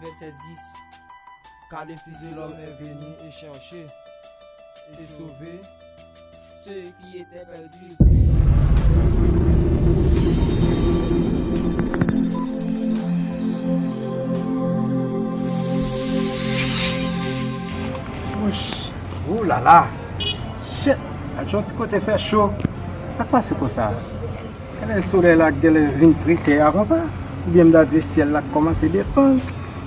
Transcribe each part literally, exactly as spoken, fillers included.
Verset dix. Car le Fils de l'homme est venu et chercher et sauver ceux qui étaient perdus. Wouch. Ou la la. Shit. Al yon ti kote fè cho. Sa k pase konsa? Genlè solèy la genlè vin pre tè a konsa. Oubyen m ta di syèl la k kòmanse desann.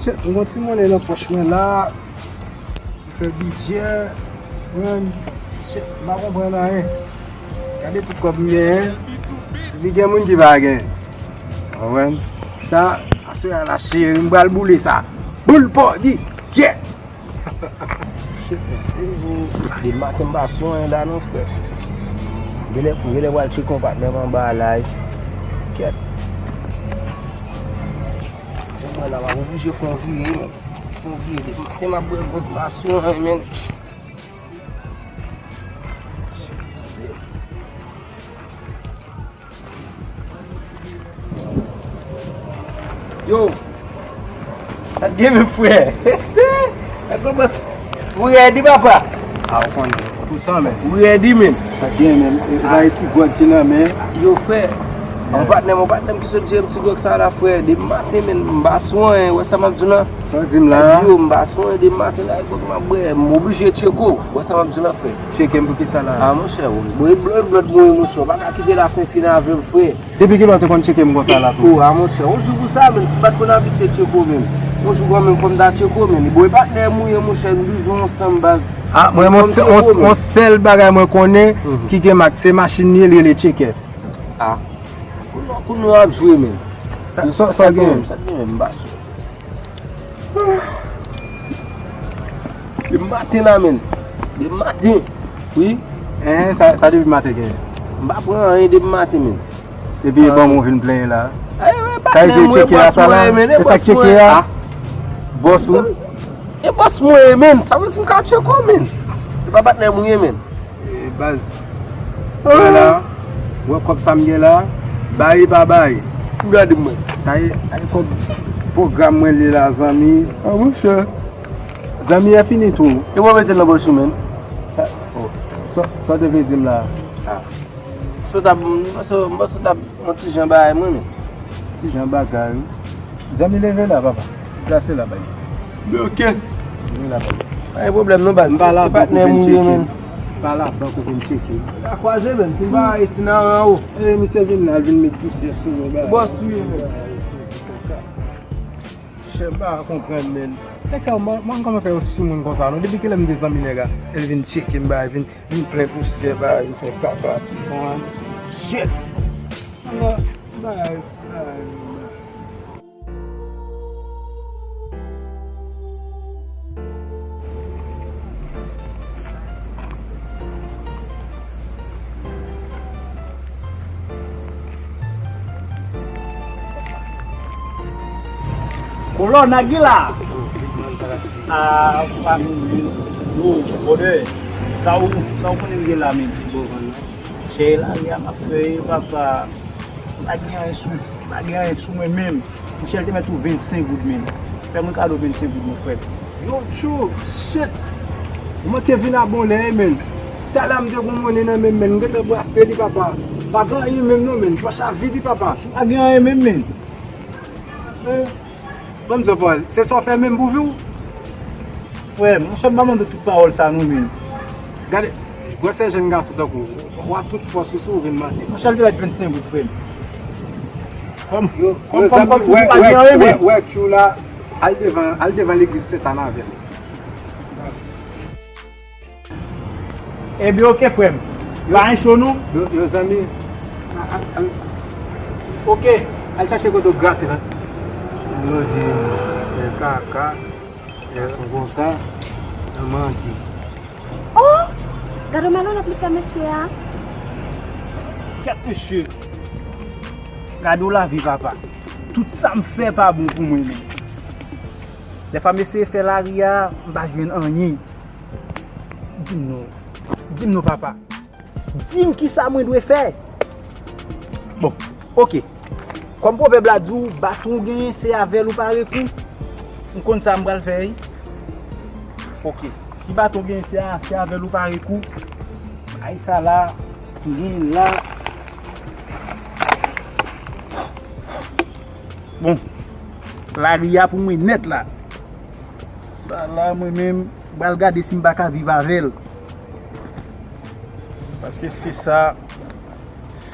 Shit, m gon ti monnen nan pòch mwen la. M fè bidjè. Mwen, shit, m pa konprann anyen. Gade tout kòb m genyen. Epi gen moun ki pa gen. Konprann? Sa, aswè a la cheri, m pral boule sa. Boule pòdi. Yeah! Shit, mesye, depi maten m pa sou anyen la non, frè. Genlè, genlè pral tcheke yon patnè m anba a la wi. Kèt. Jan mwen la, m ap oblije fè yon vire, man. Fè yon vire. Depi maten m ap bwè gwòg, m pa sou anyen, man. Yo, sa t gen menm, frè? Sa kòmanse. Ou rèdi, papa? A, ou konnen. Toutan, men. Ou rèdi, men. Sa t gen menm? E, e pa e ti gwòg ki nan men. Yo, frè. Yon patnè m, yon patnè m ki sot jere m ti gwòg sa la, frè. Depi maten, men, m pa sou anyen. Wè sa m ap di w lan? Sa w di m la? Yo, m pa sou anyen depi maten la, e gwòg m ap bwè. M oblije tcheke w. Wè sa m ap di w lan, frè. Tcheke m pou kisa la? A, monchè, w bwè blòd, blòd mwen, monchè. W pa ka kite lafen fini avè m, frè. Depi kilè w te konn tcheke m konsa la tou? O, a monchè, yon jou pou sa, menm si m pa t konn abitye tcheke w menm. Yon jou kanmenm, fò m ta tcheke w menm. Bon, e patnè m ou ye, monchè, nou toujou ansanm, baz. A, mwen, yon sè-, yon, yon sèl bagay mwen konnen ki gen mak, se machin li ye, li rele tchekè. A. Kounye a, kounye a w ap jwe, menm. Sa, sa, sa gen? Sa gen menm, m pa sou. Depi maten la, menm. Depi maten. Wi. Hein, sa, sa depi maten gen? M pa pran anyen depi maten, menm. Epi e ban mwen vin plenyen la. Sa e patnè m, e bòs mwen, menm, e bòs mwen. Bòs ou? E bòs mwen, menm. Sa vle di m ka tcheke w, menm. E pa patnè m ou ye, menm. E, baz. Wè la, wè kòb sa m gen la, bay e pa bay. Gade mwen. Sa e, ay kòb pwogram mwen li la, zanmi. A, monchè. Zanmi an fini tou. E w ap mete l nan pòch ou, menm. Sa, o, sa, sa w te vle di m la? A. So t ap, m panse, m panse w t ap yon ti jan bagay mwen, menm. Ti jan bagay, wi. Zanmi, leve la, papa. Deplase la, baz. Bloke. Leve la, baz. Pa gen pwoblèm non, baz. M pa la bank ou vin tcheke m. M pa la bank ou vin tcheke m. N a kwaze, menm. Si m pa resi nan ran ou. E, misye vin la, l vin met pousyè sou mwen, baz. Bòs ou ye, menm. Chè, m pa konprann, menm. Nèg sa yo, m pa konn kòman fè yo sou moun konsa, non. Depi kilè m te zanmi nèg la, e l vin tcheke m, baz, vin, vin plen pousyè, baz, vin fè kaka. Shit. Baz, baz, baz. Kolòn Agila. A, fami, yo, brother, sa ou, sa ou konnen m gen la, men? Chè, lari a m ap fè, papa. M pa gen anyen sou, m pa gen anyen sou mwen menm. Michel te mèt ou vennsenk goud, men. Fè mwen kado vennsenk goud, mon frè. Yo, tchou, shit. Ou manke vin abòne, men. Talè a m te gon monnen nan men m, men. M gentan brase li, papa. Pa gen anyen menm, non, men. Pòch la vid, wi, papa. Ou pa gen anyen menm, men. Eh. Ban m di w, Paul, se sa w fè menm pou vi w? Frè m, monchè, m pa mande tout pawòl sa non, men. Gade, gwosè jèn gason tankou w, w a tout fòs ou sou ou vin mande. Monchè, l te mèt vennsenk goud, frè m. Kòm, kòm, kòm, kòm si w pa gen anyen, men. Wè, wè, wè, Q la, al devan, al devan legliz Sentàn avè l. Ebyen, oke, frè m. Pa gen cho, non? Yo, yo, zanmi. A, a, a. Oke. Al chache kote w grate la. Blòde, fè kaka, gason konsa, nan mande. Oh! Gade malonèt li fè mesye a. Kèt mesye. Gade w lavi, papa. Tout sa m fè pa bon pou mwen menm. Dèfwa m eseye fè lari a, m pa jwenn anyen. Di m non. Di m non, papa. Di m kisa mwen dwe fè. Bon, oke. Kòm pwovèb la di w, baton w genyen, se avè l ou pare kou. M konn sa m pral fè, wi. Ok. Si baton gen, se a, se avè l ou pare kou. Ay sa la, m gen la. Bon, lari a pou mwen nèt la. Sa la, mwen menm, m pral gade si m pa ka viv avè l. Paske se sa,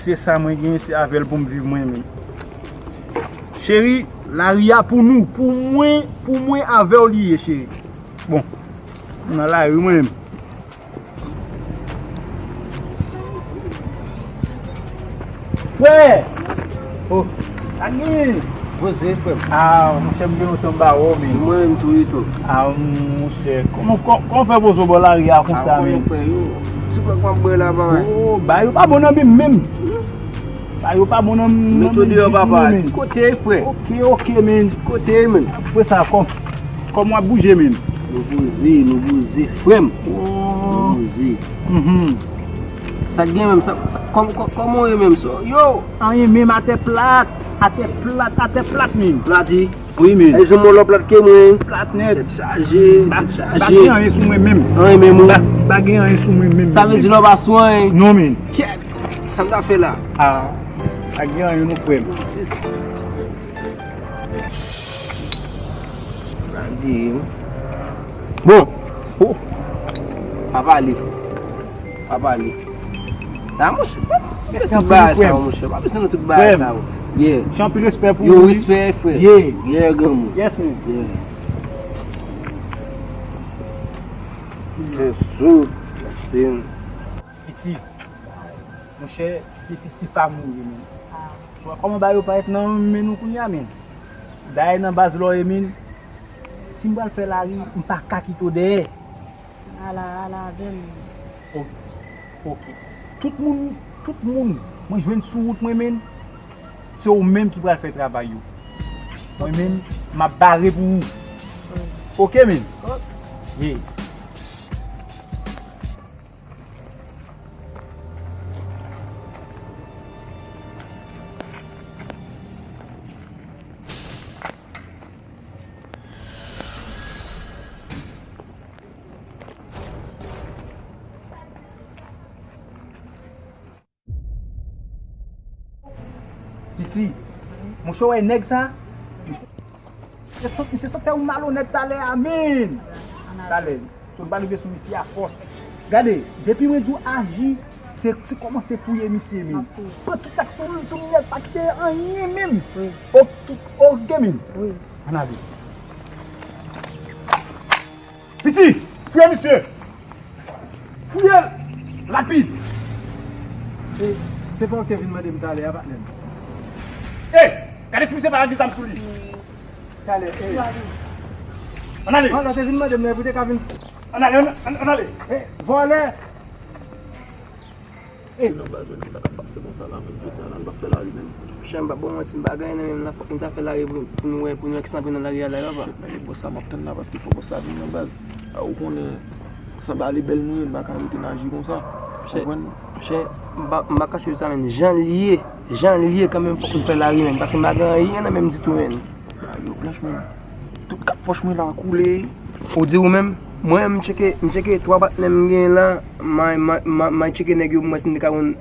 se sa mwen gen, se avè l pou m viv mwen menm. Cheri, lari a pou nou, pou mwen, pou mwen avè w li ye, cheri. Bon, m nan lari mwen menm. Frè! Oh, sa k gen? Poze, frè m. Ah, monchè, m gen lontan m pa wè w, men. Mwen menm tou, wi, tou. Ah, monchè, kòman, kò-, kòman fè poze w bò lari a konsa, men? Ti prank m ap bwè la, papa. Oh, bagay yo pa bon nan men m menm. Bagay yo pa bon nan, nan men m ditou, men. Kote, frè? Ok, ok, men. Kote, men? Apre sa, kò-, kòman w ap bouje, men? Nou poze, nou poze, frè m. Oh. Nou poze. Mhm. Sa k gen menm, sa, sa, kòm, kòm, kòman w ye menm, so, yo? Anyen menm, atè plat, atè plat, atè plat menm. Plat, wi? Wi, men. E, janm wè w plat ke mwen. Plat nèt. Tèt chaje, tèt chaje. Pa gen anyen sou mwen menm. Anyen menm, wi. Pa, pa gen anyen sou mwen menm. Sa vle di lè w pa sou anyen? Non, men. Kèt! Sa m ta fè la? Ah, pa gen anyen non, frè m. Bon. Oh. Pa pale. Pa pale. La, monchè, pa bezwen tout bagay sa yo, monchè. Pa bezwen tout bagay sa yo. Yeah. Anpil respè pou ou, wi. Yo, respè, frè. Yeah. Yeah, granmoun. Yes, man. Yeah. Yes, sir. Yes, sir. Piti. Monchè, se piti pa m ou ye, men. So, kòman bagay yo parèt nan men nou kounye a, men? Dayè nan baz la w ye, men. Si m pral fè lari, m pa ka kite w dèyè. Ala, ala avè m. O-, ok. Tout moun, tout moun mwen jwenn sou wout mwen, men, se ou menm ki pral fè travay yo. Mwen menm, m ap bare pou ou. Ok, men? Ok. Yeah. Piti, monchè, w wè nèg sa? Misye, misye sot, misye sot fè yon malonèt talè a, men. Talè. So, m pa rive sou misye a fòs. Gade, depi mwen di w aji, se, se kòmanse fouye misye, men. Pran tout sa k sou, sou li nèt, pa kite anyen, men. Wi. O-, ok, men. Wi. Ann ale. Piti, fouye misye! Fouye l rapid! E, se pa w te vin mande m talè a, patnè m? E, gade si misye pa gen zam sou li. Talè, e. Ann ale. Vòlè, w te vin mande m nan, pou w te ka vin. Ann ale, ann, ann, ann ale. E, vòlè! E. Nan baz, men sa k ap pase konsa la, men, piti a la, l p ap fè lari, men. Monchè, m p ap ba w manti, m pa gen anyen nan men m la, fòk m ta fè lari pou, pou nou wè, pou nou wè kisa n ap fè nan lari a la, papa. Shit, men, e bòs la m ap tann la, paske fò bòs la vin nan baz. A, ou konnen, sanble bèl nou ye, n pa ka rete nan aji konsa. Konprann? Monchè, m pa, m pa kache w sa, men, jan l ye, jan l ye kanmenm, fòk nou fè lari, men, paske m pa gen anyen nan men m ditou, men. Bagay yo blanch, men. Tout kat pòch mwen la koule. Ou di ou menm? Mwen, m tcheke, m tcheke twa patnè m gen la, m a, m a, m a, m a tcheke nèg yo pou m wè si m te ka jwenn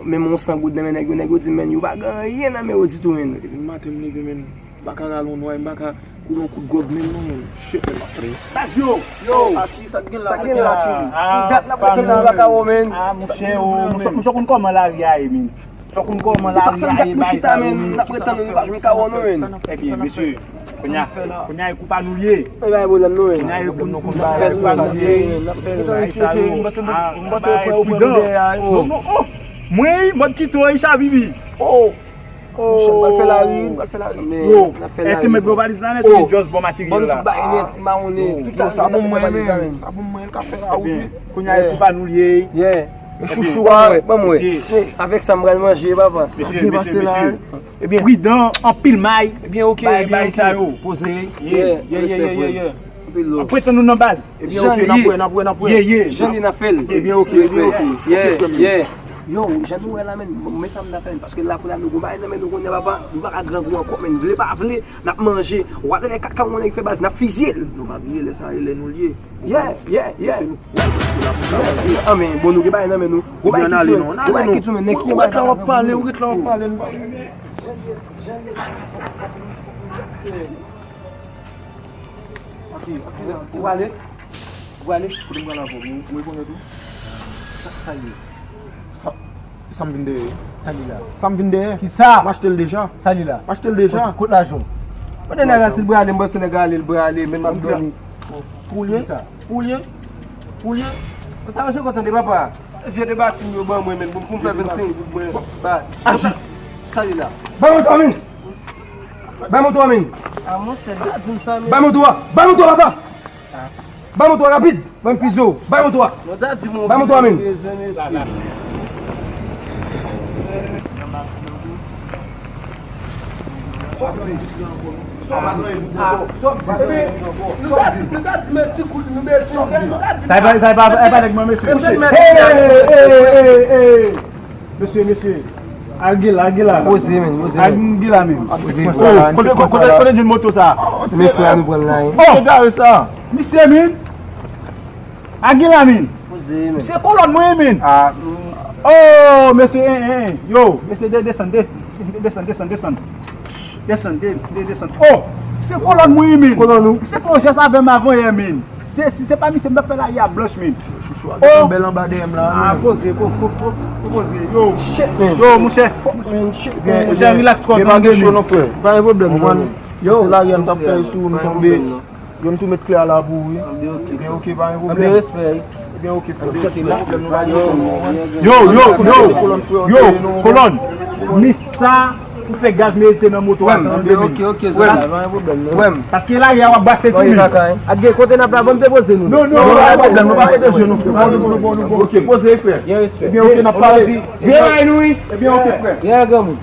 menm yon san goud nan men nèg yo. Nèg yo di m, men, yo pa gen anyen nan men yo ditou, men. Depi maten m leve, men, m pa ka rale yon nway, m pa ka koule yon kout gwòg menm non, men. Shit, men, m ap pran. Baz yo! Yo! Aki, sa k gen la? Sa k gen la? Ki dat n ap rete nan lakay ou, men? Ah, monchè, oh, monchè, monchè, konn kòman lari a ye, men. Sa w konn kòman lari a ye, bagay sa yo, men. N ap ret tann nou, nou pa janm ka wè nou, men. Ebyen, mesye, kounye a, kounye a e kou pa nou l ye. E pa gen pwoblèm, non, men. Kounye a e kou, kounye a e kou pa nou l ye. N ap fè l, n ap fè l. Bagay sa yo, m panse, ah, m panse ou prè, ou prè nou dèyè a. Non, non, oh! Mwen, mòd kito, Isha Bibi. Oh! Oh! Monchè, m pral fè lari, m pral fè lari, men n ap fè lari. Èske mèt bò valiz la nèt oubyen just bò materyèl la? Ban m tout bagay nèt, mawonnen, tout sa, sa bon mwen, men. Sa bon mwen, l ka fè la, wi. Ebyen, kounye a e kou pa nou l ye. Yeah. Chouchou a, ban mwen. Avèk sa m pral manje, papa. Mesye, mesye, mesye. Ebyen. Pridan, anpil may. Ebyen, ok, ebyen, ok. Poze. Yeah, yeah, yeah, yeah, yeah. Anpil love. Apre tan nou nan baz. Ebyen, ok, n ap wè, n ap wè, n ap wè. Yeah, yeah. Jan li n ap fè l. Ebyen, ok, ebyen, ok. Yeah, yeah. Yo, jan nou wè la, menn, men sa m ta fè, menn, paske la pou la nou gon bagay nan men nou kounye a, papa, nou pa ka grangou ankò, menn, vle pa vle, n ap manje, whatever kaka yon nèg fè baz, n ap fizye l. Nou pa bliye lè sa, e lè nou l ye. Yeah, yeah, yeah. Se nou. Yeah, yeah. Ah, men, bon, nou gen bagay nan men nou. Gon bagay ki tou, gon bagay ki tou, men, nèg ki gen bagay nan men nou. Ou ret la w ap pale, ou ret la w ap pale, nou pa. Ok, ok, ou ale. Ou ale. Kote m pral avè w? Ou, ou rekonèt ou? Sa, sa l ye? Sa, sa m vin dèyè. Sa l ye la? Sa m vin dèyè. Kisa? M achte l deja. Sa l ye la? M achte l deja. Kot, kot lajan w? Mande nèg la si l prale, m panse nèg la ale, l prale, men m ap dòmi. Pou l ye? Kisa? Pou l ye? Pou l ye? Sa yo se kontan de papa. Vye de batin yo ban mwen, men pou m fè vennsenk goud mwen ba. Aji. Sa l ye la? Ban mwen twa mil. Bay moto a, men. Ah, monchè, ta di m sa, men. Bay moto a. Bay moto a, papa. Bay moto a rapid. Ban m fizo. Bay moto a. Bay moto a, men. Sa e pa, sa e pa, e pa nèg mwen, mesye. Hey, hey, hey, hey, hey. Mesye, mesye. Al gen la, al gen la. Poze, men, poze, men. Al gen la, men. Poze, oh, kote, kote, kote, kote jwenn moto sa? Men frè a nou pran la, hein. Oh, se gare sa. Misye, men. Al gen la, men. Poze, men. Se kolòn mwen, men. Ah, mm. Oh, mesye, hein, hein, hein. Yo, mesye, de-, desann, de-, desann, desann, desann. Desann, de-, de-, desann. Oh, se kolòn mwen, men. Kolòn ou? Se fè yon jès avè m avan yè, men. Se, si se pa misye, m t ap fè lari a blanch, men. Chouchou a gen bèl anba dèyè m la, ah, men. Poze, po-, po-, po-, poze. Yo. Shit, man. Yo, monchè. Fuck, man, shit, man. Monchè, relax kò, tande, men. Pa gen cho non, frè. Pa gen pwoblèm, non. Yo. Se lari a m t ap fè sou ou, m tonbe. Yo, m tou met klè a la pou ou, wi. Ebyen, ok, pa gen pwoblèm. Ebyen, respè, wi. Ebyen, ok, frè. Yo, yo, yo. Yo, kolòn. Ni sa. Ou fè gaz merite nan moto a. Frè m, ok, ok, zòt la, pa gen pwoblèm, non. Frè m. Paske lari a w ap brase tou, wi. Ak gen kote n ap la, ban m depoze nou. Non, non, non, pa gen pwoblèm, nou pa pèdi je nou, frè. Ok, poze, frè. Gen respè. Ebyen, ok, n ap pale. Gen bay nou, wi. Ebyen, ok, frè. Gen granmoun.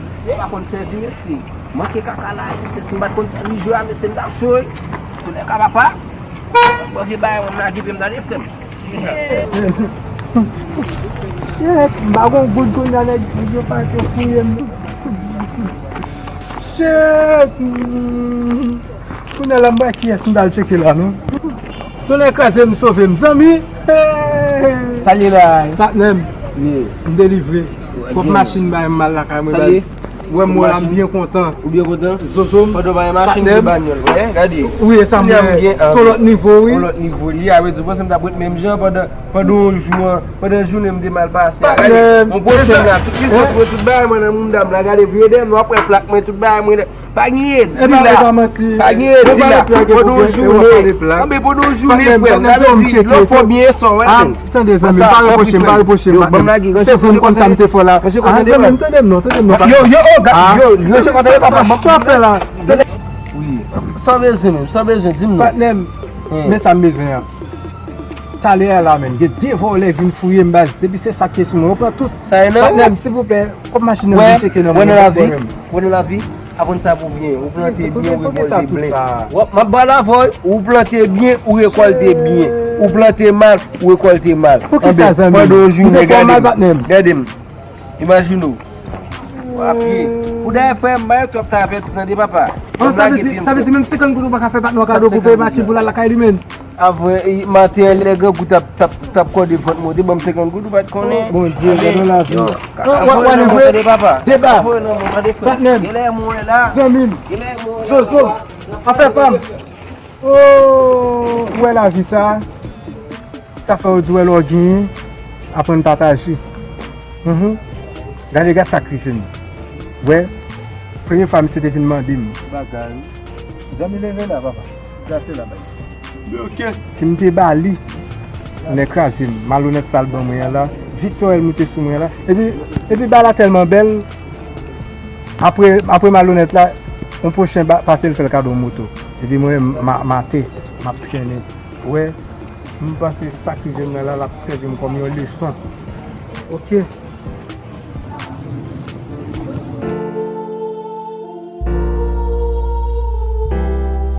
Mesye pa konn sèvi, mesye. Manke kaka la, mesye, si m pa t konn sèvi jwe a, mesye, m t ap cho, wi. Kounye a ka papa. Bon, vye bagay, mwen lage pye m tande, frè m. Shit, m pa gon goud kounye a, nèg yo pa te fouye m. Shit. Kounye a la m wè kiyès m t al tcheke la, non. Tonnè kraze m, sove m, zanmi. Hey. Sa l ye la? Patnè m. M delivre. Pwòp machin bay m, m al lakay mwen, baz. Ou wè m wè la, m byen kontan. Ou byen kontan? Zozo m. Pandan w pa gen machin, ou gen banyòl, wè, gade. Wi, e sa m gen. Se yon lòt nivo, wi. Yon lòt nivo li ye, a vle di, ou panse m t ap ret menm jan pandan, pandan yon jou an, pandan jounen m te mal pase a, gade. Yon pwochèn la, tout lisans mwen, tout bagay mwen nan mouda m la, gade, vire dèyè m, w ap wè plak mwen, tout bagay mwen. Pa gen redi la. Pa gen redi la. Pandan yon jou, anben, pandan yon jounen, frè m, sa vle di, lè w fò byen e sa w wè, men. Tande, zanmi, pa repwoche m, pa repwoche m, patnè m. Se vre m konn sa m te fè la. Ah, zanmi m, tande m non, tande m non, patnè m. Yo, yo, oh, gad, yo, yo, se konsa, papa, sa w ap fè la? Wi. Sa w bezwen menm, sa w bezwen, di m non. Patnè m, men sa m bezwen an. Talè a la, menm, gen de vòlè vin fouye m, baz. Depi se sa k te sou mwen, yo pran tout. Sa e nan ou? Patnè m, silvouplè, kòb machin nan vin tcheke nan mwen, pa gen pwoblèm. Wè nan lavi, aprann sa pou byen, ou plante byen, ou rekòlte byen. W ap, m ap pale avè w, ou plante byen, ou rekòlte byen. Ou plante mal, ou rekòlte mal. Poukisa, zanmi m? Pandan yon jounen, gade m. Gade m. Imajine w. W ap ye. Pou dèyè frè m, bay twòp ta avèti tande papa. Sa vle di, sa vle di menm senkant goud ou pa ka fè patnè w kado pou peye machin pou l al lakay li, menm. Avè, e, maten an, lè grangou t ap, t ap, t ap kòde vant mwen, ou te ban m senkant goud, ou pa t konnen. Bondye, gade lavi. Yo, w ap pale vre. Deba. Patnè m. Zanmi m. Zozo. Afè pa m. Oh, ou wè lavi sa? Sa fè yo di w wè lè w genyen, aprann pataje. Mhm. Gade, gade sa k rive m. Wè, premye fwa misye te vin mande m. Bagay. Zanmi leve la, papa. Plase la, bay. Ki m te ba li. Nèg kraze m. Malonèt sa l ban mwen an la. Viktò l moute sou mwen la. Epi, epi bagay la tèlman bèl. Apre, apre malonèt la, yon pwochen ba-, pase l fè l kado yon moto. Epi mwen, m a, m atè, m ap trennen. Wè, m panse sa k rive m nan la, l ap sèvi m kòm yon leson. Ok.